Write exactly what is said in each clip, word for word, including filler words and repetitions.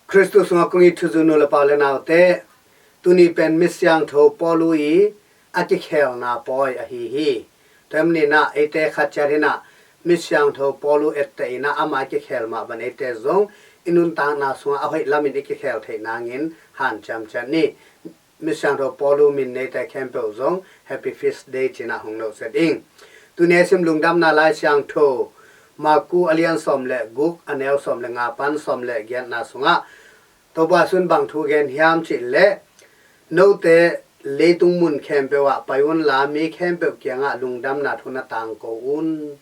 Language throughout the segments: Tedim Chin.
Khristu sungah kong it thuzui nu le pa le naute, tuni pen Misiangtho Paulu i a kikhelna pawi ahi hi. Tua hi maninah eite khat ciat inah Misiangtho Paulu etteh inah ama a kikhel mah bang eite zong i nuntakna sungah a hoih lamin i kikhel theih nangin hanciam ciat ni. Misiangtho Paulu min neite khempeuh zong Happy Feast Day cinah hong nohset ing. Tuni a sim Lungdamna Lai Siangtho Maku a lian sawm le guk, a neu sawm le nga pan sawm le giatna sungah Topa Jesu in bang thu gen hiam cih leh, note leitung mun khempeuh ah pai unla mi khempeuh kiangah lungdamna thu na tangko un.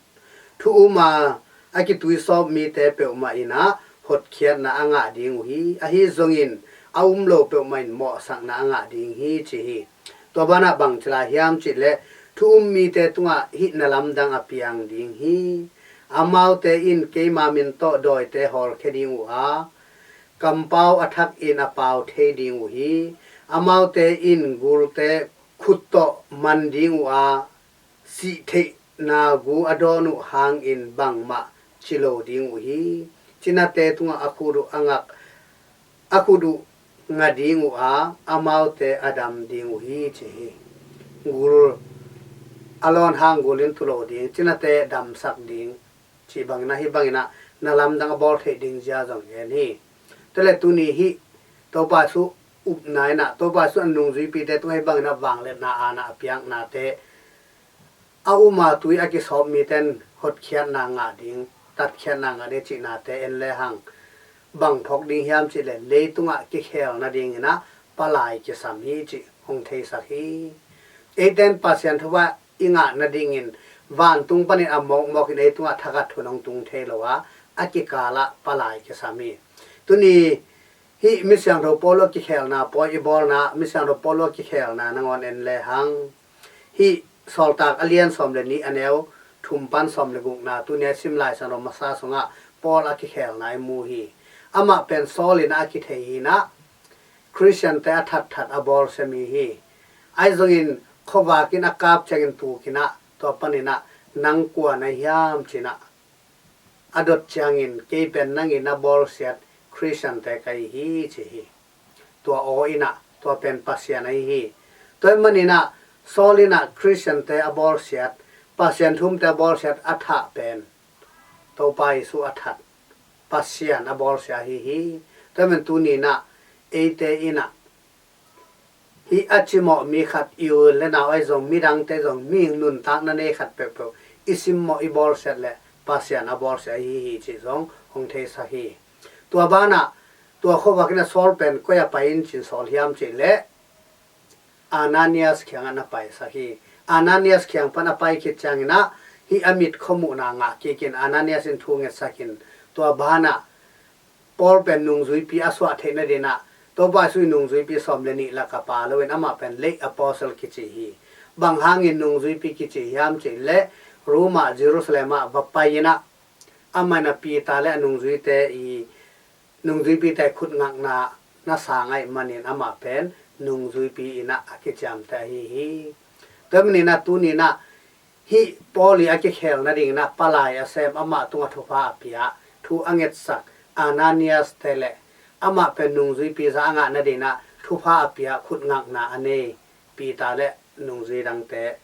Thu um a a kituisawp mite peuhmah inah hotkhiatna a ngah ding uh hi. Ahi zongin a um lo peuhmah in mawhsakna a ngah ding hi, ci hi. Tua banah bang ci lai hiam cih leh, thu um mite tungah hih na lamdang a piang ding hi. Amaute in keima min tawh dawite hawlkhia ding uh a, kampau a thak in a pau thei ding uh hi. Amaute in gulte khut tawh man ding uh a, sih theihna gu a dawn uh hangin bangmah ci lo ding uh hi. Cinate tungah a khut uh a ngak, a khut uh nga ding uh a, amaute a dam ding uh hi, ci hi. Gul a lawn hang gul in tu lo ding, cinate damsak ding, cih bangin ah, hih bangin ah na lamdang a bawl theih ding zia zong gen hi. Tua leh tuni hih Topa Jesu upna inah, Topa Jesu a nungzuipite tungah hih bangin ah vangliatna, aana a piaknate, a um a tui a kisawp mite in hotkhiatna ngah ding, tatkhiatna ngah ding cihnate en lehang bang phawk ding hiam cih leh, leitungah kikhel nadingin ah palai kisam hi cih hong theisak hi. Eite in Pasian thupha i ngah nadingin vantung panin a mawkmawkin ei tungah thakhat thu in hong tung thei lo a, a kikalah palai kisam hi. Tuni hih Misiangtho Paulu a kikhelna pawi i bawlna, Misiangtho Paulu a kikhelna nangawn en lehang, hih Sawltak a lian sawm le nih, a neu thum pan sawm le gukna, tuni a sim Lai Siangtho masa sungah Paul a kikhelna i mu hi. Amah pen Saul inah a kithei hi inah, Khristiante a thatthat a bawlsia mi hi. Ahi zongin khuavak in a kap ciangin tuk inah, tua panin ah, "Nang kua na hiam?" ci inah a dot ciangin, "Kei pen nang in na bawlsiat Khristiante ka hi hi," ci hi. Tua aw inah, tua pen Pasian ahi hi. Tua hi manin ah, Saul inah Khristiante a bawlsiat, Pasian thu umte a bawlsiat a thah pen Topa Jesu a that, Pasian a bawlsia ahi hi. Tua hi manin tuni inah eite inah hih a cimawh mi khat, i u le nau ahi zong, midangte zong, mihing nuntakna nei khat peuhpeuh i simmawh, i bawlsiat leh Pasian a bawlsia ahi hi cih zong hong theisak hi. Tua banah, tua khuavak inah Saul pen koi ah pai in ci-in sawl hiam cih leh, Ananias kiangah na paisak hi. Ananias kiang pan a pai khit ciangin ah, hih a mit khuamuhna ngah kikin Ananias in thu ngetsak in, tua banah Paul pen nungzuipi a suah theih nadingin ah, Topa Jesu i nungzuipi sawm le nih lak a pa loin amah pen late apostle kici hi. Bang hangin nungzuipi kici hiam cih leh, Rome ah, Jerusalem ah va pai inah, amah in ah Peter le a nungzuite i, nungzuipite khutngakna na sang ahih manin amah pen nungzuipi inah a kiciamteh ahi hi. Tua hi manin ah tuni inah hih Paul i a kikhel nadingin ah palai a sem, amah tungah thupha a pia, thu a ngetsak Ananias te le amah pen nungzuipi za a ngah nadingin ah thupha a pia, khutngakna a nei Peter le nungzui dangte,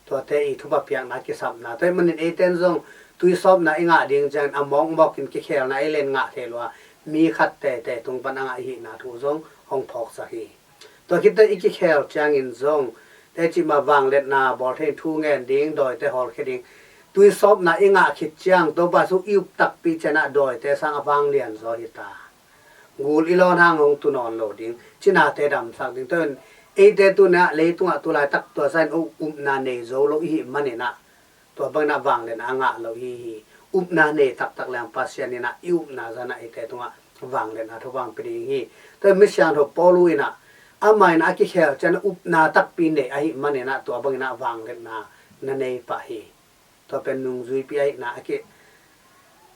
tuate i thupha piakna a kisapna. Tua hi manin eite in zong tuisawpna i ngah ding ciangin a mawkmawkin kikhelna ei len ngah thei lo a, mi khat teitei tung pan a ngah i hihna thu zong hong phawksak hi. Tua khit teh i kikhel ciangin zong, teci mah vangliatna bawl thei in, thu ngen ding, dawite hawlkhia ding, tuisawpna i ngah khit ciang Topa Jesu i up takpi ciangin ah dawite sang a vanglian zaw hi ta. Gul i lawn hang hong tu nawn lo ding, cinate damsak ding. Tua hi manin eite tuni ah leitungah tu laitak tua zah in upna nei zo lo i hih manin ah, tua bangin ah vangliatna a ngah lo i hi hi. Upna nei taktak leng Pasian inah i upna zah in ah eite tungah vangliatna thupha hong pia ding hi. Tua hi manin Misiangtho Paulu inah, amah inah a kikhel ciangin upna takpi nei ahih manin ah tua bangin ah vangliatna na nei pah hi. Tua pen nungzuipi ahihna a ki,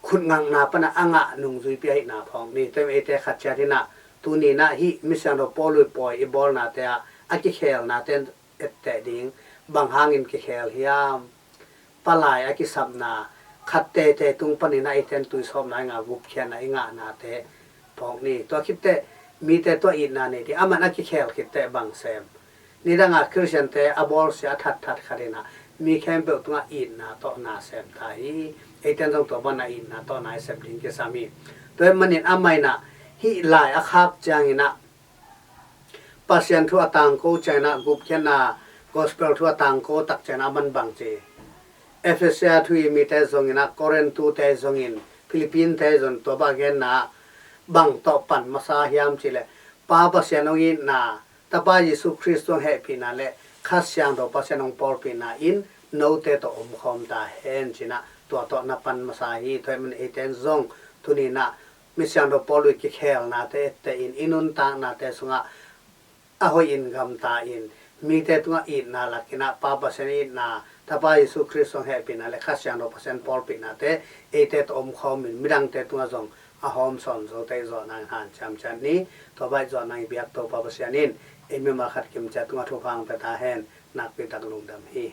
khutngakna pan a ngah nungzuipi ahihna phawk ni. Tua hi manin eite khat ciat inah tuni inah hih Misiangtho Paulu i pawi i bawlnate ah a kikhelnate etteh ding, bang hangin kikhel hiam, palai a kisapna, khat teitei tung panin ah eite in tuisawpna i ngah, gupkhiatna i ngahnate awk ni. Tua khit teh mite tungah itna nei ding, amah in a kikhel khit teh bang sem? Nidangah Khristiante a bawlsia a thatthat khat in ah mi khempeuh tungah itna tawh na sem ta hi. Eite'n zong tua banah itna tawh na i sep ding kisam hi. Tua ahih manin amah in ah hih lai a khak ciangin ah Pasian thu a tangko ciangin ah gupkhiatna, gospel thu a tangko tak ciangin ah a man bang ci? Efesa thu i mite zongin ah, Korintute zongin, Philippinte zong tua bang genna bang tawh pan masa hiam cih leh, Pa Pasian hong itna, Tapa Jesu Khrist hong hehpihna le Kha Siangtho Pasian hong pawlpihna in note tawh omkhawm ta hen ci-in ah tua tawh na pan masa hi. Tua ahih manin eite'n zong tuni-in ah mi siangtho Paul' kikhelnate etteh in, i nuntaknate sungah a hoih in gamta in, mite tungah itna lak in ah Pa Pasian itna, Tapa Jesu Khrist hong hehpihna le Kha Siangtho Pasian pawlpihnate eite tawh omkhawm in midangte tungah zong a hawmsawn zo teh i zawhna in hanciam ciat ni. Tua bang i zawhna i biak Topa Pasian in ei mimal khat kim ciat tungah thupha hong pia ta hen. Nakpi tak lungdam hi.